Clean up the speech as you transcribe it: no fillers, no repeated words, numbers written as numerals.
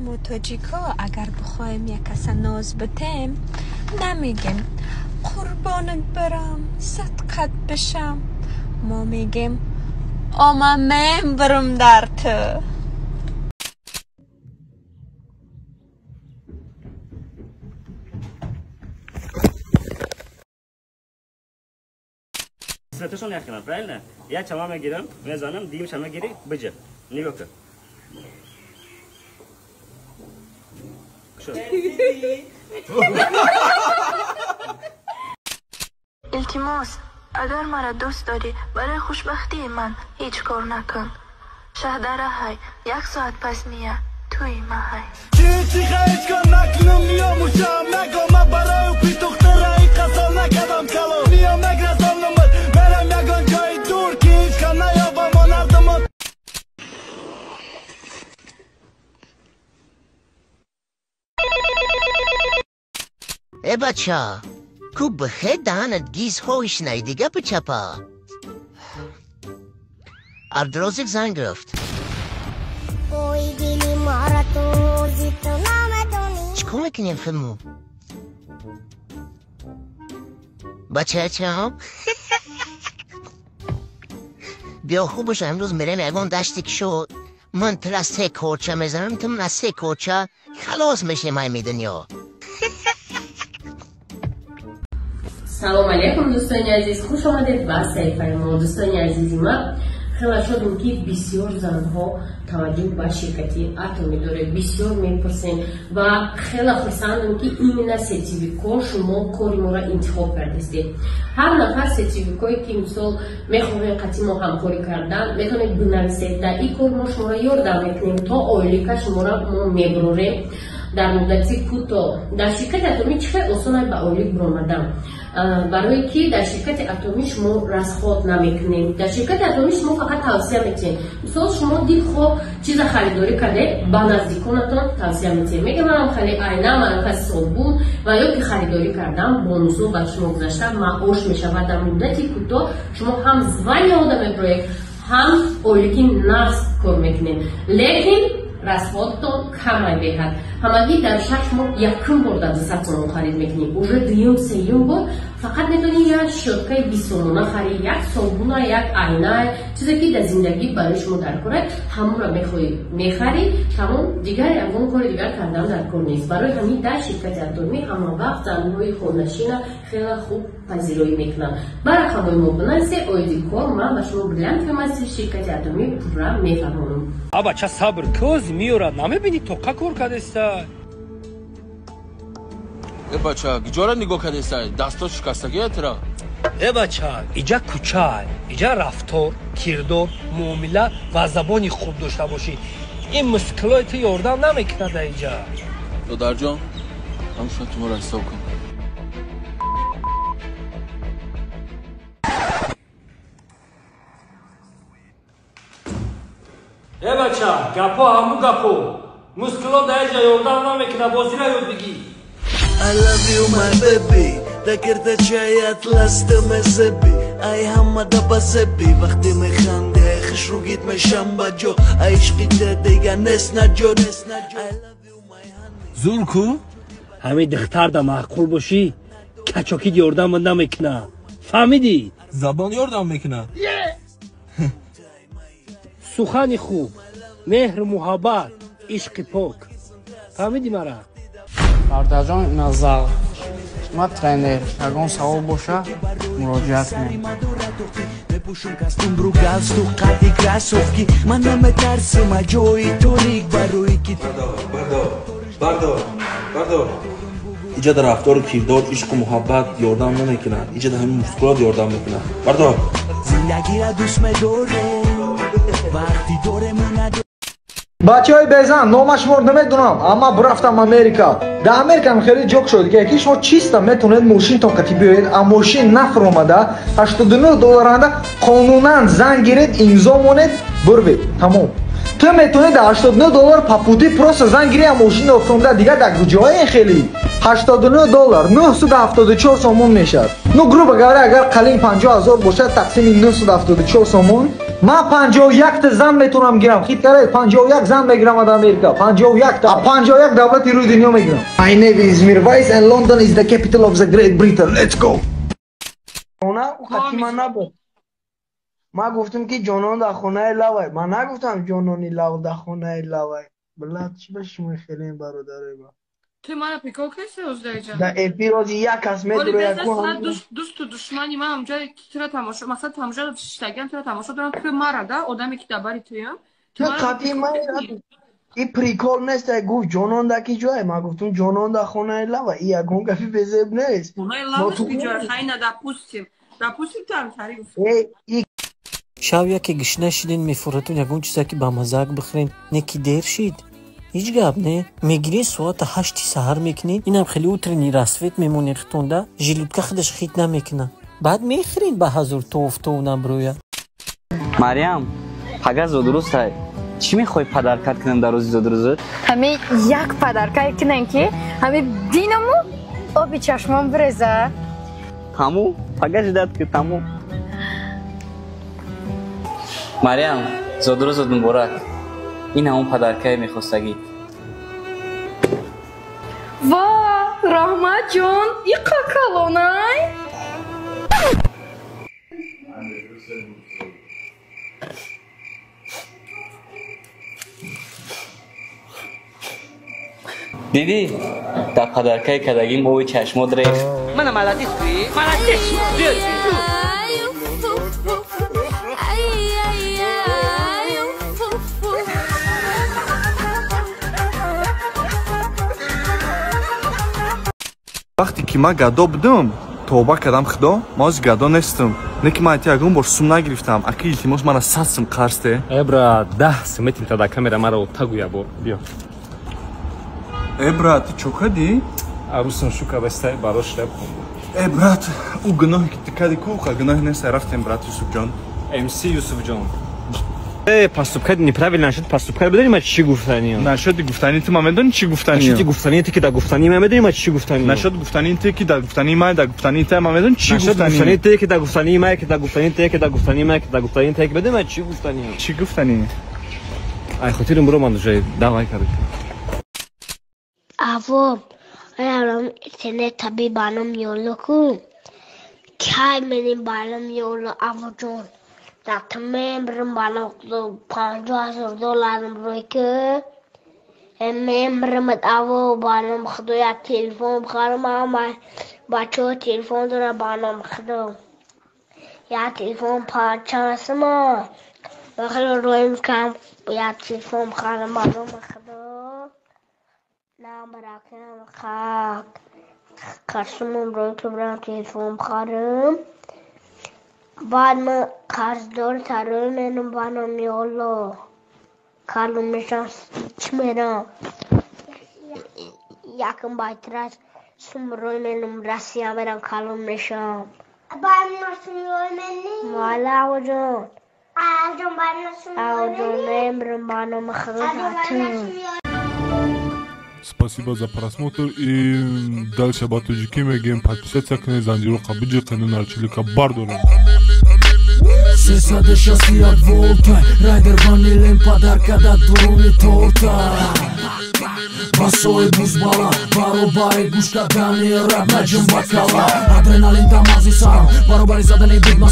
Мо тоҷикҳо агар бихоҳем як каса ноз битем, намегем қурбонат барам, садқат бишам. Мо мегем ома мембарам дар ту. Светошон яхилан, правильно? Я чама мегирам, мезанам, дим шама гири, биҷа. Нигоҳ кун. Илтимос, агар маро дӯст дорӣ, барои хушбахтии ман ҳеҷ кор накун. Шаҳдараҳай, як соат пас мия, тӯи маҳай. Э бача, ку бихе даҳанат гизҳои шунавидига бичапа. Абдурозиқ занг гирифт. Чӣ кор мекунем худмо? Бачаачаам? Биё хуб боша, имрӯз мерем ягон дашти кишод. Ман тура се корча мезанам, ту мана се корча халос мешем ҳами дунё. Салом алейкум, дӯстони азиз, хуш омадед ба саҳифаи мо. Дӯстони азизи ман, хеле шодем, ки бисёр занҳо таваҷҷӯҳ ба ширкати Атоми доред, бисёр мепурсем ва хеле хурсандем, ки именно сетевико шумо кори моро интихоб кардистед. Ҳар нафар сетевикое ки мисол мехоҳед қатъи мо ҳамкорӣ кардан, метавонед бинависед. Дар ин кор мо шуморо ёрдам мекунем, то ойлика шуморо мо мебурорем дар муддати кӯтоҳ. Дар ширкати Атомӣ чӣ хел осон ба ойлик буромадан? Барое ки дар ширкати Атомӣ шумо расход намекунед. Дар ширкати Атомӣ шумо фақат тавсия метиҳед. Мисол, шумо дилхоҳ чиза харидорӣ кардед, ба наздиконатон тавсия метиҳед. Мегӯям, манам хеле айна, манам хеле собун ва ё ки харидорӣ кардам, бонусҳо ба шумо гузашта маош мешавад. Дар муддати кӯтоҳ шумо ҳам звания ода меброед, ҳам ойлики нағз кор мекунед. Лекин расходтон камай беҳад. Ҳамагӣ дар 6 моҳ якум бор дар 200 сомон харид мекунӣ. Уже дуюм, сеюм бор фақат метавонӣ як щёткаи 20 сомона харӣ, як собуна, як айна, чизе ки дар зиндагӣ барои шумо дар кор аст, ҳамонро мехоҳӣ мехарӣ, тамом, дигар ягон кори дигар кардан дар кор нест. Барои ҳамин дар ширкати Атомӣ ҳама вақт занҳои хонашина хеле хуб пазироӣ мекунанд. Ба рақамҳои мо бинависед, оиди кор ман ба шумо бриллиантовый мастер ширкати Атомӣ пурра мефаҳмонам. А бача, сабр кӯз меёрад, намебинӣ тоқа кор кардеста? Э бача, гиҷора нигоҳ кардеста? Дасто шикастагия тура. Э бача, иҷа кӯча, иҷа рафтор, кирдор, муомила ва забони хуб дошта бошӣ. Ин мускулои ту ёрдам намекунад дар иҷа. Додарҷон, ҳамшуна ту моро ҳисоб кун. Э бача, гапо ҳаму гапо. Мускуло дар иҷа ёрдам намекунад, бозира ёд бигир. I love you my baby, дакирта чай атлас мезеби, ай ҳама да базеби, вақте механде хушругит мешам ба ҷо, ай ишқи та дига нест наҷот. I love you my honey. Зур ку? Ҳамин духтар да маъқул бошӣ, качокит ёрдам намекунад. Фаҳмидӣ? Забон ёрдам мекунад. Сухани хуб, меҳру муҳаббат, ишқи пок. Фаҳмидӣ мара? Бардарҷон Назар, ман тренер. Ягон савол боша, муроҷиат кунед. Мепӯшум костюм ру галстук, қади кроссовки, ман наметарсам аз ҷои торик, барои ки Бардор, бардор, бардор. Иҷа дар рафтору кирдор, ишқу муҳаббат ёрдам намекунад. Иҷа дар ҳамин мускулот ёрдам мекунад. Бардор. Зиндагиро дӯст медорем, вақти дорему надорем. Бачаҳои безан, нома шуморо намедонам, амма бурафтам Америка. Дар Америкам хеле ҷок шуд, ки шумо чиста метавонед мошинтон қатӣ биёед, а мошин нафуромада 89 долларанда қонунан занг гиред, имзо монед, бурвед, тамом. Ту метавонед дар 89 доллар папути просто занг гирӣ, а мошин нафуромада, дигар дар куҷое хеле? 89 доллар 974 сомон мешавад. Ну, грубо говоря, агар қалин 50 000 бошад, тақсими 974 сомон. Ман 51 та зан метавонам гирам. Хит карай 51 зан мегирам аз Америка. 51 та. 51 давлати рӯи дунё мегирам. My name is Mirwais and London is the capital of the Great Britain. Let's go. Хона қати ман набуд. Ман гуфтам ки ҷонон дар хонаи лавай. Ман нагуфтам ҷонони лав дар хонаи лавай. Блад, чӣ ба шумо хелем бародарои ман? Ту мана прикол кардӣ оздаҷа? Да эфир ози як кас медурояд ку ҳам. Дӯсту душмани ман ҳамҷа тура тамошо, масалан тамошо шиштагиам тура тамошо дорам, ту мара да, одаме ки дар бари туям. Ту қати ман и прикол нест, ай гуфт ҷонон да ки ҷой, ман гуфтам ҷонон дар хонаи лава, и ягон гапи безеб нест. Хонаи лава ки ҷой, хайна допустим. Допустим ту ҳам тари гуфт. Эй, и шав яке гишна шидин мефуратун ягон чиза ки ба мазак бихӯрен, не ки дер шид. Ҳеҷ гап не. Мегирӣ соата 8 саҳар мекунӣ, инам хеле утренний рассвет мемонӣ хитонда, желудка худаш хит намекуна. Баъд мехӯрин ба ҳазор тофтов набрӯя. Мариям, пага зодрӯзтай. Чӣ мехоҳӣ падаркат кунам дар рӯзи зодрӯзат? Ҳами як падаркае кунем ки ҳами динаму оби чашмон биреза. Тамом, пага ждать ки тамом. Мариям, зодрӯзат муборак. Ин ҳамон падаркае мехостагӣ. Ва, раҳмат ҷон, иқа калонай. Дидӣ, дар падаркаи кардагим оби чашмот рехт. Мана молодец ту, молодец. Вақте ки ман гадо будам, тавба кардам худо, ман ҳози гадо нестам. Не ки ман ягон бор сум нагирифтам. Аки илтимос мана 100 сум қарз те. Э брат, 10 сум метим та дар камера маро тагӯя бор. Биё. Э брат, ту чо кардӣ? Арӯсам шу кардастай барош раб хун. Э брат, ӯ гуноҳе ки ту кардӣ ку, гуноҳе нест, рафтем брат Юсуфҷон. МС Юсуфҷон. Э, поступка неправильно нашуд, поступка бидонӣ ман чӣ гуфтанӣ? Нашуд гуфтанӣ ту, ман медонӣ чӣ гуфтанӣ? Нашуд гуфтанӣ ту ки дар гуфтанӣ ман медонӣ ман чӣ гуфтанӣ? Нашуд гуфтанӣ ту ки дар гуфтанӣ ман, дар гуфтанӣ ту ман медонӣ чӣ гуфтанӣ? Гуфтанӣ ту ки дар гуфтанӣ ман, ки дар гуфтанӣ ту, ки дар гуфтанӣ ман, ки дар гуфтанӣ ту, ки медонӣ ман чӣ гуфтанӣ? Чӣ гуфтанӣ? Ай хотирам буро ман уже давай короче. Аво, аярам интернет таби банам ёло ку. Кай меним банам ёло аво ҷон. Мемрам бано 50,000 долларам рӯй ки мемрам аво банам худо як телефон бихарам, ама бачаҳо телефон дора банам худо як телефон парчасма бахело рӯем кам як телефон бихарам банам худо намбаракам хак қасумам рӯй ки бирам телефон бихарам. Баъд ман қарздор тарӯй менам банам ёло. Калум мешам чӣ мерам. Якм байтрас сум рӯй менам Россия мерам калум мешам. Вала авоҷон. Авоҷон мемрам банам худо. Спасибо за просмотр и дальше ба тоҷикӣ мегӯем подписаться кунед, занҷироқа биҷиқену нарчилика бардорем. 361 волта райдер ванилем падарка дар дуруни торта. Басои бузбала баробари гӯш кардани раб наҷум ба кала адреналин дар мағзи сарам баробари задани бигма.